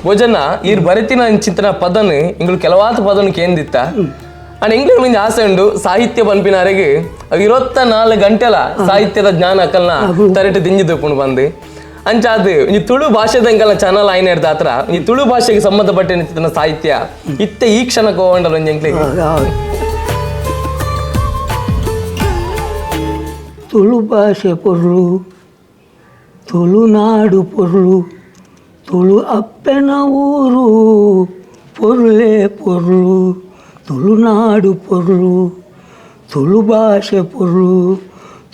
ಭೋಜನ ಈರ್ ಬರೆತಿನ ಇಂಚಿತ್ತಿನ ಪದನ್ ಇಂಗ್ಲು ಕೆಲವಾತ ಪದನ್ ಕೇಂದಿತ್ತ ಅಂಡ್ ಇಂಗ್ಲು ಒಂಜಿ ಆಸೆ ಉಂಡು ಸಾಹಿತ್ಯ ಪನ್ಪಿನಾರೆಗ್ ಅವು 24 ಗಂಟೆಲ ಸಾಹಿತ್ಯದ ಜ್ಞಾನ ಅಕಲ್ನ ತರೆಟ್ ದಿಂಜಿದುಪ್ಪುಂಡು ಬಂದು ಅಂಚಾದ್ ಒಂಜಿ ತುಳು ಭಾಷೆದ ಎಂಕಲ್ನ ಚಾನಲ್ ಆಯ್ನ ಆತ್ರ ಈ ತುಳು ಭಾಷೆಗೆ ಸಂಬಂಧಪಟ್ಟ ಸಾಹಿತ್ಯ ಇತ್ತೆ ಈ ಕ್ಷಣಕ್ಕೆ ಹೋಗಂಡಲ್ಲ ಒಂಜಿ ಎಂಕ್ಲೆಗ್. ತುಳು ಭಾಷೆ ಪೊರ್ಲು, ತುಳುನಾಡು ಪೊರ್ಲು, ತುಳು ಅಪ್ಪೆನ ಊರು ಪೊರ್ಲೇ ಪೊರ್ಲು, ತುಳುನಾಡು ಪೊರ್ಲು, ತುಳು ಭಾಷೆ ಪೊರ್ಲು,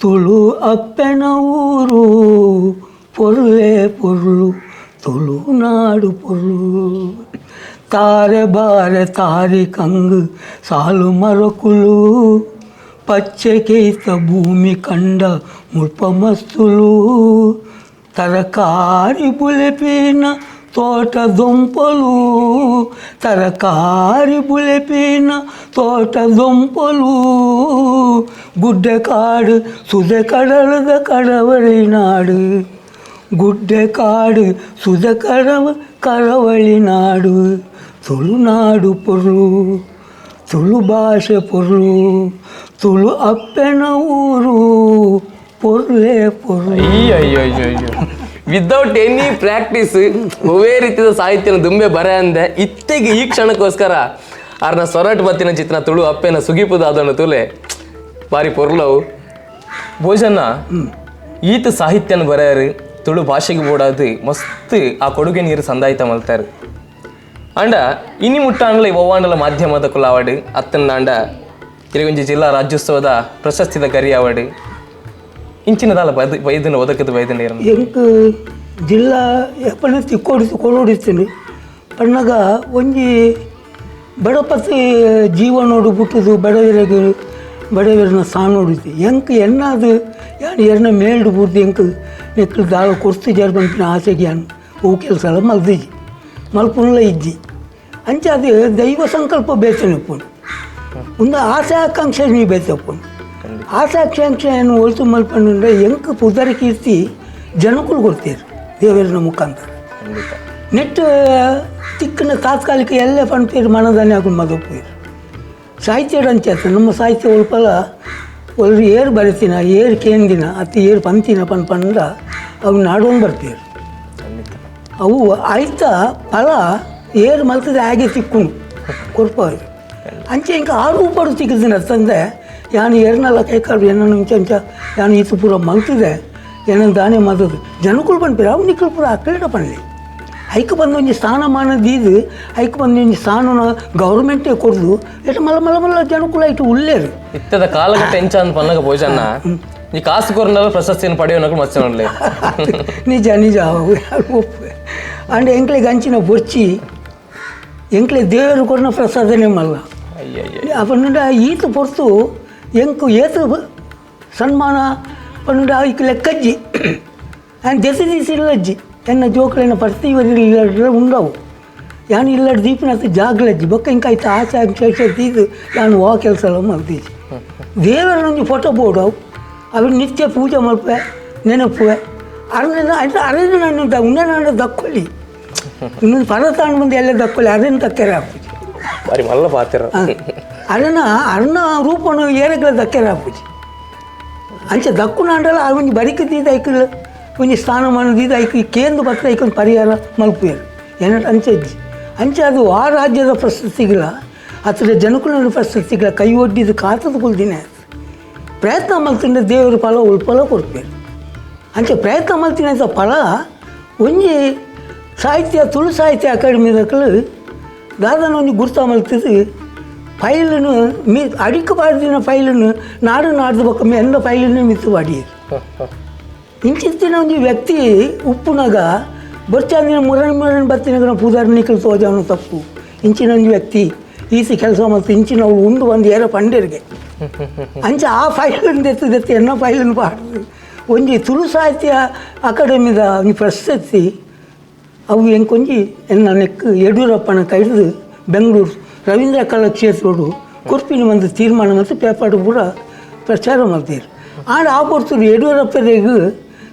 ತುಳು ಅಪ್ಪೆನ ಊರು ಪೊರ್ಲೇ ಪೊರ್ಲು, ತುಳುನಾಡು ಪೊರ್ಲು. ತಾರೆ ಬಾರೆ ತಾರಿ ಕಂಗು ಸಾಲು ಮರಕುಲು, ಪಚ್ಚೆಕೇತ ಭೂಮಿ ಕಂಡ ಮುಲ್ಪ ಮಸ್ತುಲು, ತರಕಾರಿ ಬುಲೆಪಿನ ತೋಟ ದೊಂಪಲು, ತರಕಾರಿ ಬುಲೆಪಿನ ತೋಟ ದೊಂಪಲು, ಗುಡ್ಡೆ ಕಾಡು ಸುದೆ ಕಡಲದ ಕಡವಳಿ ನಾಡು, ಗುಡ್ಡೆ ಕಾಡು ಸುದೆ ಕಡವ ಕರವಳಿ ನಾಡು, ತುಳುನಾಡು ಪೊರ್ಲು, ತುಳು ಭಾಷೆ ಪೊರ್ಲು, ತುಳು ಅಪ್ಪೆನ ಊರು ಪೊರ್ಲೇ ಪೊರ್ಲು. ಅಯ್ಯೋ ಅಯ್ಯೋ ಅಯ್ಯೋ ಅಯ್ಯೋ, without any practice ಒವೇ ರೀತಿಯ ಸಾಹಿತ್ಯನ ದುಂಬೆ ಬರೆ ಅಂದೆ ಇತ್ತೆಗೆ ಈ ಕ್ಷಣಕ್ಕೋಸ್ಕರ ಆರ್ನ ಸೊರಟ್ ಬತ್ತಿನ ಚಿತ್ರ ತುಳು ಅಪ್ಪೆನ ಸುಗಿಪುದಾದನು ತುಲೆ ಬಾರಿ ಪೊರ್ಲವು. ಭೋಜನ ಈತ ಸಾಹಿತ್ಯನ ಬರೆಯರು ತುಳು ಭಾಷೆಗೆ ಬೋಡಾದು ಮಸ್ತ್ ಆ ಕೊಡುಗೆ ನೀರು ಸಂದಾಯಿತ ಮಲ್ತಾರೆ. ಅಂಡ ಇನಿ ಮುಟ್ಟಾಂಡ್ಲ ಒವ್ವಾಂಡಲ ಮಾಧ್ಯಮದ ಕುಲಾವಡು ಅತ್ತಂದಾಂಡ ಇರಗೊಂಜಿ ಜಿಲ್ಲಾ ರಾಜ್ಯೋತ್ಸವದ ಪ್ರಶಸ್ತಿದ ಗರಿ ಆವಡು ಇಂಚಿನದಾಲ ಬೈದು ಬೈದನ ಒದಕದ ಬೈದ ನೀರು ಎಂಕ್ ಜಿಲ್ಲಾ ಎಪ್ಪನೆ ತಿಕ್ಕೋಡಿ ಕೊಡೋಡಿತ್ತೀನಿ ಪಣ್ಣಗ ಒಂಜಿ ಬಡಪತಿ ಜೀವನೋಡು ಪುಟ್ಟುದು ಬಡವರಿಗೆ ಬಡವರನ್ನ ಸಾನೋಡಿತ್ತು. ಎಂಕ್ ಎನ್ನಾದು ಯಾನ್ ಎರ್ನ ಮೇಲ್ಡು ಬೂರ್ದು ಎಂಕ್ ನೆಕ್ಲು ದಾಳ ಕೊರ್ತು ಜಾರ್ ಪನ್ಪಿನ ಆಸೆಗೆ ಯಾನ್ ಅವು ಕೆಲಸ ಎಲ್ಲ ಮಲ್ದಿಜಿ ಮಲ್ಪುನ್ಲ ಇಜ್ಜಿ. ಅಂಚ ಅದು ದೈವ ಸಂಕಲ್ಪ ಬೇತನೆ ಉಪ್ಪುಂಡು, ಒಂದು ಆಸೆ ಆಕಾಂಕ್ಷೆ ನೀ ಬೇತೆ ಉಪ್ಪುಂಡು. ಆಸೆ ಆಕಾಂಕ್ಷೆಯನ್ನು ಒಲ್ತು ಮಲ್ಪಂಡು ಎಂಕ್ ಪುದರ್ ಕೀರ್ತಿ ಜನಕುಲು ಕೊಡ್ತೀರು ದೇವರನ ಮುಖಾಂತರ. ನೆಟ್ ತಿಕ್ಕನ ತಾತ್ಕಾಲಿಕ ಎಲ್ಲ ಪನ್ಪೇರು ಮನದಾನೆ ಹಾಕೊಂಡು ಮದಪ್ಪೀರು ಸಾಹಿತ್ಯ ಅಂಚೆ ನಮ್ಮ ಸಾಹಿತ್ಯ ಒಲ್ಪಲ ಒಲ್ರು ಏರು ಬರಿತಿನ ಏರು ಕೇಂದಿನ ಅತ್ತ ಏರು ಪಂತಿನ ಪನ್ ಪಂಡ ಅವು ನಾಡೋನ್ ಬರ್ತೀರು. ಅವು ಆಯ್ತ ಫಲ ಏರು ಮಲ್ತದೆ ಹಾಗೆ ತಿಕ್ಕುನು ಕೊರ್ಪವ್ರು. ಅಂಚೆ ಇಂಕ ಆ ರೂಪಡು ತಿಕ್ಕಿದಿನ ತಂದೆ ಯಾನು ಏರ್ನಲ್ಲ ಕೈಕಾಲು ಏನನ್ನು ಇಂಚ ಅಂಚ ಯಾನು ಈತು ಪೂರ ಮಲ್ತಿದೆ ಏನನ್ನು ದಾನೆ ಮದದು ಜನಕುಲು ಪನ್ಪೇರು ಅವು ನಿಕ್ಕಲು ಪೂರ ಅಕ್ಕಲಿಡ ಪನ್ಲಿ. ಐಕ್ ಬಂದು ಒಂಜಿ ಸ್ಥಾನಮಾನ ದೀದು ಐಕ್ ಬಂದು ಒಂಜಿ ಸ್ಥಾನನ ಗೌರ್ಮೆಂಟೇ ಕೊರ್ದು ಎಟ್ ಮಲ್ಲ ಮಲ್ಲ ಮಲ್ಲ ಜನಕುಲು ಐಟು ಉಲ್ಲೇರು. ಇತ್ತದ ಕಾಲಘಟ್ಟ ಎಂಚ ಅಂತ ಪನ್ನಗ ಭೋಜನ ಈ ಕಾಸು ಕೊರ್ನಲ್ಲ ಪ್ರಶಸ್ತಿಯನ್ನು ಪಡೆಯೋನకు ಮಸ್ತ್ ನೋಡ್ಲಿ. ನಿಜ ನಿಜ ಒಪ್ಪು. ಅಂಡ್ ಎಂಕ್ಲೆಗ್ ಅಂಚಿನ ಬೊರ್ಚಿ ಎಂಕ್ಲೆ ದೇವರು ಕೊರ್ನ ಪ್ರಸಾದನೆ ಮಲ್ಲ. ಅಯ್ಯಯ್ಯ ಪನ್ನುಂಡ ಈತ ಪೊರ್ತು ಎಂಕು ಏತು ಸನ್ಮಾನ ಪನ್ನುಂಡ ಐಕ್ ಲೆಕ್ಕಜ್ಜಿ ಆ್ಯಂಡ್ ದೆಸೆ ದೀಸಿಲ್ಲಜ್ಜಿ ಎನ್ನ ಜೋಕುಲೆನ ಪ್ರತಿ ಇಲ್ಲಡ್ರೆ ಉಂಡವು ಯಾನ್ ಇಲ್ಲಡ್ ದೀಪಿನತ್ತು ಜಾಗ್ಲಜ್ಜಿ ಬೊಕ್ಕ ಇಂಕ ಐತ ಆಚೆ ಆಚೆ ದೀದು ಯಾನ್ ವಾ ಕೆಲಸ ಎಲ್ಲ ಮಲ್ತೀಜಿ. ದೇವರ ಒಂಜಿ ಫೋಟೋ ಬೋರ್ಡ್ ಅವು ಅವು ನಿತ್ಯ ಪೂಜೆ ಮಲ್ಪೆ ನೆನಪುವೆ ಅರಣ್ಯ ಅರಣ್ಯ ನಾನು ಉಂಡೆ ನಾನು ದಕ್ಕೊಳ್ಳಿ ಇನ್ನೊಂದು ಪರ್ವತಾಂಡ್ ಬಂದು ಎಲ್ಲ ದಕ್ಕೊಳ್ಳಿ ಅರಣ್ಯ ದಕ್ಕೆರೆ ಆಪುಜಿ. ಬಾರಿ ಮಲ್ಲ ಪಾತ್ರ. ಅರಣ್ಯ ಅರಣ್ಯ ರೂಪನು ಏರಗ್ಲ ದಕ್ಕೆರೆ ಆಪುಜಿ. ಅಂಚೆ ದಕ್ಕುನಾಂಡಲ ಆ ಒಂಜಿ ಬರಿಕ್ ದೀದ ಐಕ್ ಒಂಜಿ ಸ್ಥಾನಮಾನ ದೀದ ಐಕ್ ಕೇಂದ್ರ ಬತ್ತ ಐಕ್ ಒಂದು ಪರಿಹಾರ ಮಲ್ಪುವೆರ್ ಏನಂತ ಅಂಚೆ ಇಜ್ಜಿ. ಅಂಚೆ ಅದು ಆ ರಾಜ್ಯದ ಪ್ರಶಸ್ತಿಗಳ ಅತ್ರ ಜನಕುಲ ಪ್ರಶಸ್ತಿಗಳ ಕೈ ಒಡ್ಡಿದ್ದು ಕಾತದ ಕುಲ್ದಿನ ಪ್ರಯತ್ನ ಮಲ್ತಿಂಡ ದೇವರು ಫಲ ಉಳ್ಪಲ ಕೊಡ್ಪೇರು. ಅಂಚೆ ಪ್ರಯತ್ನ ಮಲ್ತಿನ ಫಲ ಒಂಜಿ ಸಾಹಿತ್ಯ ತುಳು ಸಾಹಿತ್ಯ ಅಕಾಡೆಮಿದಕ್ಕಲು ದಾದನ ಒಂಜಿ ಗುರ್ತ ಮಲ್ತಿದ್ದು ಫೈಲನ್ನು ಮೀ ಅಡಿಕ್ ಪಾಡ್ದಿನ ಫೈಲನ್ನು ನಾಡು ನಾಡ್ದು ಬೊಕ್ಕ ಎನ್ನ ಫೈಲನ್ನು ಮಿತ್ತು ಪಾಡಿಯೆರ್. ಇಂಚಿತ್ತಿನ ಒಂಜಿ ವ್ಯಕ್ತಿ ಉಪ್ಪುನಗ ಬೊರ್ಚಾಂದಿನ ಮುರಣ್ ಮುರಣ್ ಬತ್ತಿನಗ ಪೂಜಾರಿ ನಿಕಲ್ ತೋಜಾವನು ತಪ್ಪು. ಇಂಚಿನ ಒಂಜಿ ವ್ಯಕ್ತಿ ಈಸಿ ಕೆಲಸ ಮಲ್ತು ಇಂಚಿನ ಅವ್ಳು ಉಂಡು ಒಂದು ಏರ ಪಂಡೆರ್ಗೆ ಅಂಚ ಆ ಫೈಲನ್ನು ದೆತ್ತು ದೆತ್ತು ಎನ್ನ ಫೈಲನ್ನು ಪಾಡ್ದು ಒಂಜಿ ತುಳು ಸಾಹಿತ್ಯ ಅಕಾಡೆಮಿದ ಒಂಜಿ ಪ್ರಶಸ್ತಿ ಅವು ಎಂಕೊಂಜಿ ಎನ್ನ ನೆಕ್ ಯಡಿಯೂರಪ್ಪನ ಕೈದು ಬೆಂಗಳೂರು ರವೀಂದ್ರ ಕಲಾಕ್ಷೇತ್ರೋಡು ಕೊರ್ಪಿನ ಒಂದು ತೀರ್ಮಾನ ಮತ್ತು ಪೇಪರ್ ಪೂರ ಪ್ರಚಾರ ಮಲ್ತೀರು. ಆಂಡ ಆ ಪೊರ್ತುಡು ಯಡಿಯೂರಪ್ಪನಿಗೆ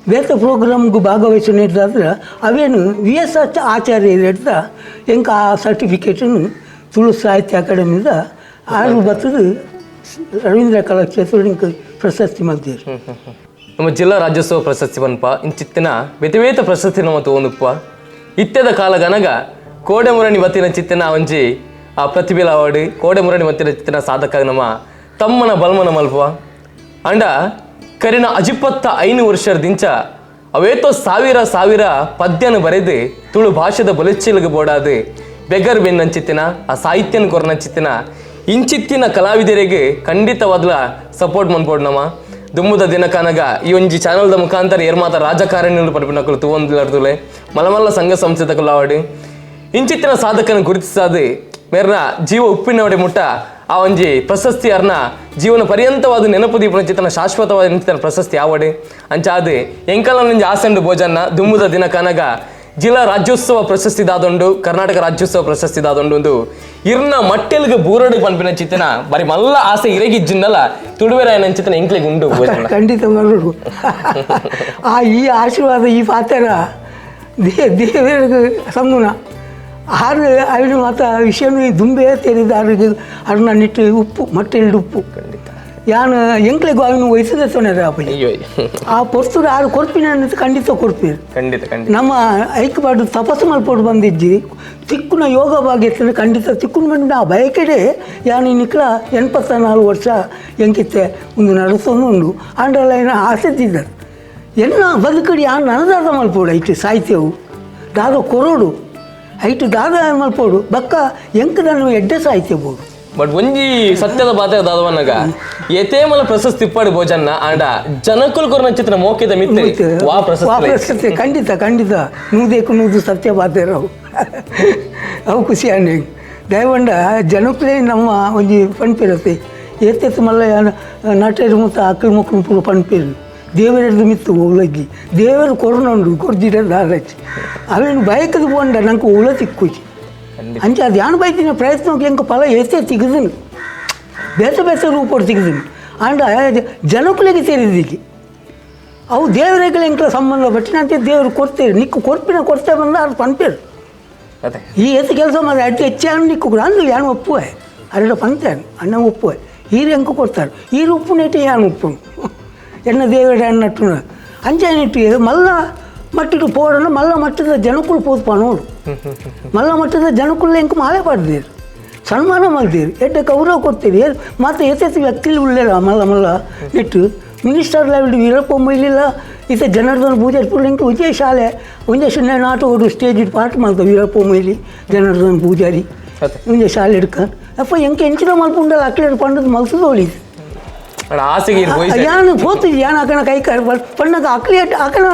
ಬೇತ ಪ್ರೋಗ್ರಾಮ್ಗೆ ಭಾಗವಹಿಸಿದ್ರೆ ಅವೇನು ವಿ ಎಸ್ ಆಚಾರ್ಯ ಹೇಳ್ದ ಎಂಕ ಆ ಸರ್ಟಿಫಿಕೇಟನ್ನು ತುಳು ಸಾಹಿತ್ಯ ಅಕಾಡೆಮಿದ ಆರು ಬತ್ತದ ರವೀಂದ್ರ ಕಲಾಕ್ಷೇತ್ರ ಇಂಕ ಪ್ರಶಸ್ತಿ ಮಲ್ತೀರು. ನಮ್ಮ ಜಿಲ್ಲಾ ರಾಜ್ಯೋತ್ಸವ ಪ್ರಶಸ್ತಿ ಪನ್ಪ ಇಂಚಿತ್ತಿನ ಬೇತೆ ಪ್ರಶಸ್ತಿ ನಮ್ಮ ತೋಂದುಪ್ಪ. ಇತ್ಯದ ಕಾಲಗನಗ ಕೋಡೆಮುರಣಿ ಬತ್ತಿನ ಚಿತ್ತಿನ ಒಂಜಿ ಆ ಪ್ರತಿಭೆ ಅವಾರ್ಡ್, ಕೋಡೆಮುರಣಿ ಬತ್ತಿನ ಚಿತ್ತಿನ ಸಾಧಕ ನಮ್ಮ ತಮ್ಮನ ಬಲ್ಮನ ಮಲ್ಪುವ. ಅಂಡ ಕರಿನ ಅಜಿಪತ್ತ 5 ವರ್ಷದಿಂಚ ಅವೇತೋ ಸಾವಿರ ಸಾವಿರ ಪದ್ಯನ ಬರೆದು ತುಳು ಭಾಷೆದ ಬೊಲೆಚ್ಚಿಲ್ಗೆ ಬೋಡಾದು ಬೆಗರ್ ಬೆನ್ನಂಚಿತ್ತಿನ ಆ ಸಾಹಿತ್ಯನ ಕೊರನಂಚಿತ್ತಿನ ಇಂಚಿತ್ತಿನ ಕಲಾವಿದರಿಗೆ ಖಂಡಿತವಾದ್ಲ ಸಪೋರ್ಟ್ ಮನ್ಪೋಡು ನಮ್ಮ. ದುಮ್ಮುದ ದಿನಕನಗ ಈ ಒಂಜಿ ಚಾನಲ್ದ ಮುಖಾಂತರ ಏರ್ಮಾತ ರಾಜಕಾರಣಿಗಳು ಪಡ್ಪಿನಕುಲು ತೂವೊಂದುಲರ್ದುಲೆ ಮಲಮಲ್ಲ ಸಂಘ ಸಂಸ್ಥೆದಕುಲು ಇಂಚಿತ್ತಿನ ಸಾಧಕನ ಗುರುತಿಸಾದು ಮೇರ್ನ ಜೀವ ಉಪ್ಪಿನವಡೆ ಮುಟ್ಟ ಆ ಒಂಜಿ ಪ್ರಶಸ್ತಿ ಅರ್ನ ಜೀವನ ಪರ್ಯಂತವಾದ ನೆನಪು ದೀಪನ ಚಿತ್ತನ ಶಾಶ್ವತವಾದ ಇಂಚಿತನ ಪ್ರಶಸ್ತಿ ಆವಡೆ ಅಂಚಾದು ಎಂಕಲ ಒಂಜಿ ಆಸಂಡು ಭೋಜನ್ನ. ದುಮ್ಮುದ ದಿನ ಕನಗ ಜಿಲ್ಲಾ ರಾಜ್ಯೋತ್ಸವ ಪ್ರಶಸ್ತಿ ದಾದೊಂಡು, ಕರ್ನಾಟಕ ರಾಜ್ಯೋತ್ಸವ ಪ್ರಶಸ್ತಿ ದಾದೊಂಡು ಒಂದು ಇರ್ನ ಮಟ್ಟೆಲ್ಗೆ ಬೂರಡು ಪನ್ಪಿನ ಚಿತ್ತನ ಬರಿ ಮಲ್ಲ ಆಸೆ ಇರಗಿಜ್ಜಿನ್ನಲ್ಲ ತುಡುವೆರಾಯನ ಚಿತ್ತನ ಎಂಕ್ಲಿಗೆ ಉಂಡು ಭೋಜನ. ಖಂಡಿತ ಬರೋಡು. ಆ ಈ ಆಶೀರ್ವಾದ ಈ ಪಾತ್ರ ದೇವರಿಗೆ ಸಂಗುಣ ಆರು ಅವಿನ ಮಾತ ವಿಷಯನು ದುಂಬೆ ತೆರಿದ ಆರಿಗೆ ಅರುಣ ನಿಟ್ಟು ಉಪ್ಪು ಮಟ್ಟೆಲ್ಡು ಉಪ್ಪು. ಖಂಡಿತ. ಯಾನು ಎಂಕ್ಲೆಗೂ ಅವನು ವಯಸ್ಸದ ತೊಣೆ ಅಪ್ಪಲಿ. ಅಯ್ಯೋ. ಆ ಪೊರ್ತುಡು ಆರು ಕೊರ್ಪಿನ ಅನ್ನೋದು ಖಂಡಿತ ಕೊರ್ಪೀರು. ಖಂಡಿತ ಖಂಡಿತ. ನಮ್ಮ ಐಕ್ಯಪಾಡು ತಪಸ್ಸು ಮಲ್ಪೋಡು ಬಂದಿಜ್ಜಿ ತಿಕ್ಕುನ ಯೋಗ ಭಾಗ್ಯ ಖಂಡಿತ ತಿಕ್ಕುನ ಬಂದ ಆ ಬಯಕೆಡೆ ಯಾನು ನಿಕ್ಲ 84 ವರ್ಷ ಎಂಕಿತ್ತೆ ಒಂದು ನಡೆಸೋದು ಉಂಡು ಆಂಡಲ ಏನ ಆಸೆ ಇದ್ದರು ಎನ್ನ ಬದುಕಡಿ ಯಾನ್ ನನದಾದ ಮಲ್ಪೋಡು ಐಟು ಸಾಹಿತ್ಯವು ದಾದ ಕೊರೋಡು ಐಟು ದಾದ ಮಲ್ಪೋಡು ಬಕ್ಕ ಎಂಕದನ್ನು ಎಡ್ಡೆ ಸಾಹಿತ್ಯ ಬೋಡು. ಬಟ್ ಒಂಜಿ ಸತ್ಯದ ಬಾತೆ ದಾದವನ್ನಗ ಏತೇಮಲ ಪ್ರಶಸ್ತಿ ಇಪ್ಪಾಡು ಭೋಜನ್ನ ಆಂಡ ಜನಕುಲ್ ಕೊರ್ನ ಚಿತ್ರ ಮೋಕೆದ ಮಿತ್ತೆ ವಾ ವಾ ಪ್ರಶಸ್ತಿ. ಪ್ರಶಸ್ತಿ ಖಂಡಿತ ಖಂಡಿತ ನೂದೇಕು ನೂದು ಸತ್ಯ ಬಾತೆರವು ಅವು ಖುಷಿ ಅಂಡಿ ದಯವಂಡ ಜನಕ್ಕೇ ನಮ್ಮ ಒಂಜಿ ಪಣ್ಪಿರತ್ತೆ ಏತೆತ್ತು ಮಲ್ಲ ನಟೆರು ಮುತ್ತ ಅಕ್ಕಲು ಮುಕ್ಕಲು ಪೂರ ಪಣ್ಪಿರು ದೇವರದ್ದು ಮಿತ್ತು ಉಲಗ್ಗಿ ದೇವರು ಕೊರನುಂಡು ಕೊರ್ಜಿಡ ದಾದಚ್ಚಿ ಅವೇನು ಬಯಕದ ಪೋಂಡ ನಂಗೆ ಉಳ ತಿಕ್ಕುಜಿ. ಖಂಡಿತ. ಅಂಚೆ ಅದು ಯಾನ್ ಬೈತಿನ ಪ್ರಯತ್ನಕ್ಕೆ ಎಂಕ ಫಲ ಏತೆ ತಿಗದನು ಬೇತೆ ಬೇತೆ ರೂಪೋಡು ತಿಗದನು ಆಂಡ ಜನಕ್ಕುಲೆಗೆ ಸೇರಿದ್ದೀಗಿ ಅವು ದೇವರಿಗೆ ಎಂಕ್ಲ ಸಂಬಂಧ ಪಟ್ಟಿನಂತೆ ದೇವರು ಕೊಡ್ತೀರಿ ನಿಕ್ಕು ಕೊರ್ಪಿನ ಕೊಡ್ತೇ ಬಂದ ಅದು ಪನ್ಪೇರು. ಅದೇ. ಈ ಏತು ಕೆಲಸ ಮಾಡಿ ಅಡ್ಡಿ ಹೆಚ್ಚಾನು ನಿಕ್ಕು ಅಂದು ಯಾನು ಒಪ್ಪುವೆ ಅರೆಡ ಪಂತೇನು ಅಣ್ಣ ಒಪ್ಪುವೆ ಈರು ಎಂಕು ಕೊಡ್ತಾರೆ ಈರು ಉಪ್ಪು ನೆಟ್ಟು ಯಾನು ಉಪ್ಪು ಎನ್ನ ದೇವರ ಅన్నಟ್ಟು ಅಂಚೆ ಮಲ್ಲ ಮಟ್ಟಿಗೆ ಪೋಡೋಣ ಮಲ್ಲ ಮಟ್ಟದ ಜನಕ್ಕಳು ಪೋದು ನೋಡು ಮಲ್ಲ ಮಟ್ಟದ ಜನಕ್ಕಳು ಎಂಕು ಮಾಲೆ ಪಾಡ್ದೀರು ಸನ್ಮಾನ ಮಾಡ್ತೀರಿ ಎಡ್ಡೆ ಗೌರವ ಕೊಡ್ತೀರಿ ಮತ್ತು ಎತ್ತೆತ್ತು ವ್ಯಕ್ತಿలు ಉಳ್ಳೇರ ಮಲ್ಲ ಮಲ್ಲ ನೆಟ್ಟು ಮಿನಿಸ್ಟರ್ ಲೆವೆಲ್ ವೀರಪ್ಪ ಮೊಯ್ಲಿಲ್ಲ ಈತ ಜನಾರ್ದನ ಪೂಜಾರಿ ಪೂರ ಇಂಕ ಒಂಜೇ ಶಾಲೆ ಒಂಜೇ ಶೂನ್ಯ ನಾಟಕ ಸ್ಟೇಜ್ ಪಾಠ ಮಾಡ್ತಾವೆ ವೀರಪ್ಪ ಮೊಯ್ಲಿ ಜನಾರ್ದನ ಪೂಜಾರಿ. ಅದೇ. ಒಂಜೇ ಶಾಲೆ ಹಿಡ್ಕ ಅಪ್ಪ ಎಂಕ ಎಂಚಿನ ಮಲ್ಪುಂಡಲ್ಲ ಅಕ್ಲೇರು ಪಂಡದ ಮಲ್ತದೋಳಿ. ಆಂಡ ಆಸೆಗೆ ಇರ್ ಹೋಯ್ಸೆ. ಯಾನು ಪೋತು ಯಾನ್ ಅಕನ ಕೈ ಪಣ್ಣಗ ಅಕ್ಲಿ ಅಕನ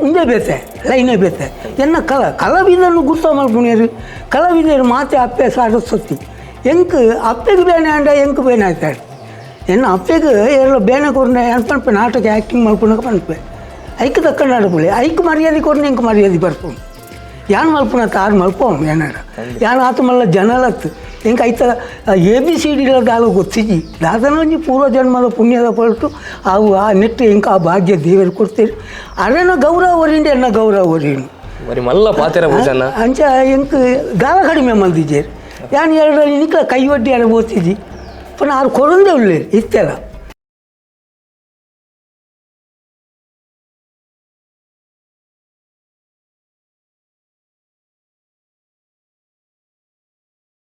ಉಂದೇ ಬೇತೆ ಲೈನೇ ಬೇತೆ ಎನ್ನ ಕಲ ಕಲಾವಿದನ್ನು ಗುರ್ತ ಮಲ್ಪುನೇರು ಕಲಾವಿದರು ಮಾತೆ ಅಪ್ಪೆ ಸರಸ್ವತಿ ಎಂಕ್ ಅಪ್ಪೆಗೆ ಬೇನೆ ಅಂಡ ಎಂಕ್ ಬೇನೆ ಆಯ್ತಾడు ಎನ್ನ ಅಪ್ಪೆಗೆ ಎಲ್ಲ ಬೇನೆ ಕೊರ್ನೆ ಏನ್ ಪನ್ಪೆ ನಾಟಕ ಆ್ಯಕ್ಟಿಂಗ್ ಮಲ್ಪುನಕ ಪನ್ಪೆ ಐಕ್ ತಕ್ಕ ನಡಪುಲೆ ಐಕ್ ಮರ್ಯಾದೆ ಕೊರ್ನೆ ಎಂಕ್ ಮರ್ಯಾದೆ ಬರ್ಪು ಯಾನ್ ಮಲ್ಪುನ ತಾರು ಮಲ್ಪೋಂ ಏನಾರ ಯಾನ್ ಆತ ಮಲ್ಲ ಜನಲತ್ತು ಎಂಕ್ ಐತ A B C D ದಾಲು ಗೊತ್ತಿಜಿ ದಾದನ ಒಂಜಿ ಪೂರ್ವ ಜನ್ಮದ ಪುಣ್ಯದ ಪೊರಟು ಅವು ಆ ನೆಟ್ಟು ಎಂಕ್ ಆ ಭಾಗ್ಯ ದೇವರು ಕೊಡ್ತೀರಿ ಅರೆನ ಗೌರವ ಒರಿಂಡು ಎನ್ನ ಗೌರವ ಒರಿಂಡು. ಬರಿ ಮಲ್ಲ ಪಾತೆರ ಭೋಜನ್ನ. ಅಂಚ ಎಂಕ್ ದಾಲ ಕಡಿಮೆ ಮಲ್ದಿಜೇರು ಯಾನ್ ಎರಡು ನಿಕ್ಲ ಕೈ ಒಡ್ಡಿ ಅರೆ ಓದ್ತಿದ್ದಿ ಪುನಃ ಆರು ಕೊರಂದೆ ಉಳ್ಳೇರು ಇತ್ತೆಲ್ಲ.